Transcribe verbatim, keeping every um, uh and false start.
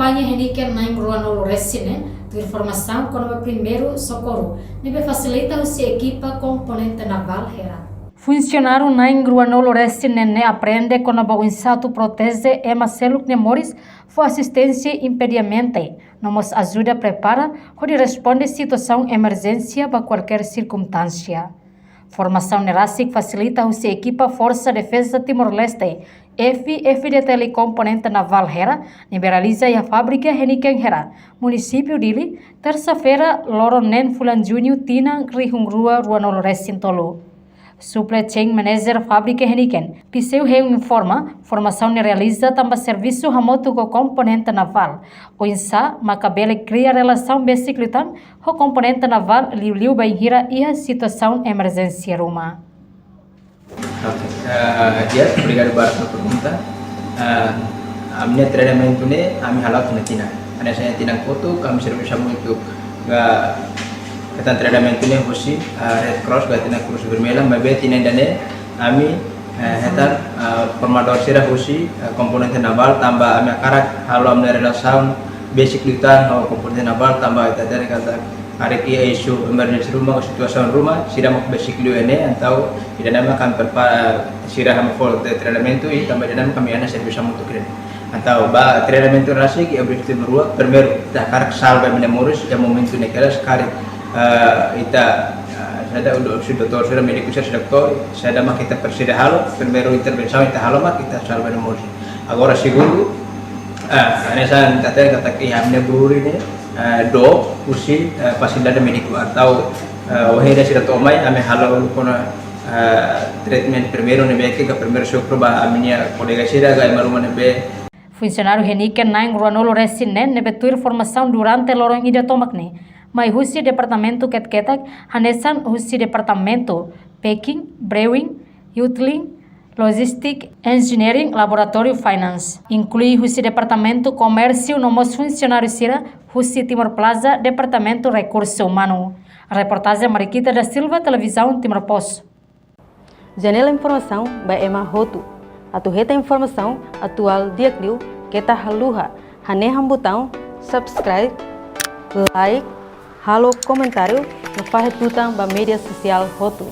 Kampaña Heniken na'in ruanulu resin neen tuir formasaun kona-ba primeiru sokorru ne'ebé fasilita husi ekipa komponente navál Hera. Funsionáriu na'in ruanulu resin neen ne'e aprende kona-ba oinsá atu proteje ema seluk nia moris, fó asisténsia impedimente, no mós ajuda prepara hodi responde situasaun emerjénsia ba kualkér sirkunstánsia. Formasaun ne'e rasik fasilita husi ekipa Forsa Defeza Timor-Leste, F, F D T L komponente navál Hera, ne'ebé realiza iha fábrika Heniken Hera, munisípiu Dili, tersa-feira, loron neen fulan Juñu, tinan rihun rua ruanulu resin tolu. Supply Chain Manager fábrika Heniken, Piseu Heu informa, formasaun ne'e realiza tanba servisu hamutuk ho komponente navál, oinsá maka bele kria relasaun besik liután ho komponente navál liuliu bainhira iha situasaun emerjénsia ruma. Oke, eh, di'ak, obrigadu barak pela pergunta. Eh, ami-nia treinamentu ne'e ami hala'o tinan-tinan. Hanesan tinan kotuk ami servisu hamutuk ho, hetan treinamentu ne'e husi, eh, Red Cross ka tinan Cruz Vermelha, maibé tinan ida-ne'e ami, eh, hetan, eh, formadór sira husi, eh, komponente navál tanba ami hakarak halo ami-nia relasaun besik liután ho komponente navál tanba ita hatene katak karik iha isu emerjénsia ruma ka situasaun ruma, sira mak besik liu iha ne'e, entaun ida-ne'e mak ami prepara sira hamutuk fó treinamentu, i tanba ida-ne'e mak ami iha ne'e servisu hamutuk ho sira. Entaun ba treinamentu rasik iha objetivu rua, primeiru, ita hakarak salva ema nia moris iha momentu ne'e kedas karik, eh, ita, eh, saida, husi doutór, saida, médiku, saida, doutór, saida mak ita presiza halo, primeiru intervensaun ita halo mak ita salva ema nia moris. Agora segundu, eh, hanesan ita hatene katak iha ami-nia Bururi ne'e, eh, dook husi, eh, fasilidade médiku entaun, eh, wainhira sira to'o mai, ami halo uluk ona, eh, treatment primeiru ne'ebé ke ka primeiru sokorru ba ami-nia kolega sira ka ema ruma ne'ebé. Funsionáriu Heniken na'in ruanulu resin neen ne'ebé tuir formasaun durante loron ida tomak ne'e mai husi departamentu ketak-ketak, hanesan husi departamentu packing, brewing, utling, logistic, engineering, laboratóriu, finance. Inklui husi departamentu komérsiu no mós funsionáriu sira husi Timor Plaza, departamentu rekursu umanu. Reportajen Mariquita da Silva, Televizaun Timor Post. Janela informasaun ba ema hotu. Atu hetan informasaun atuál di'ak liu, keta haluha hanehan butaun subscribe, like, halo komentáriu no fahe tutan ba média sosiál hotu.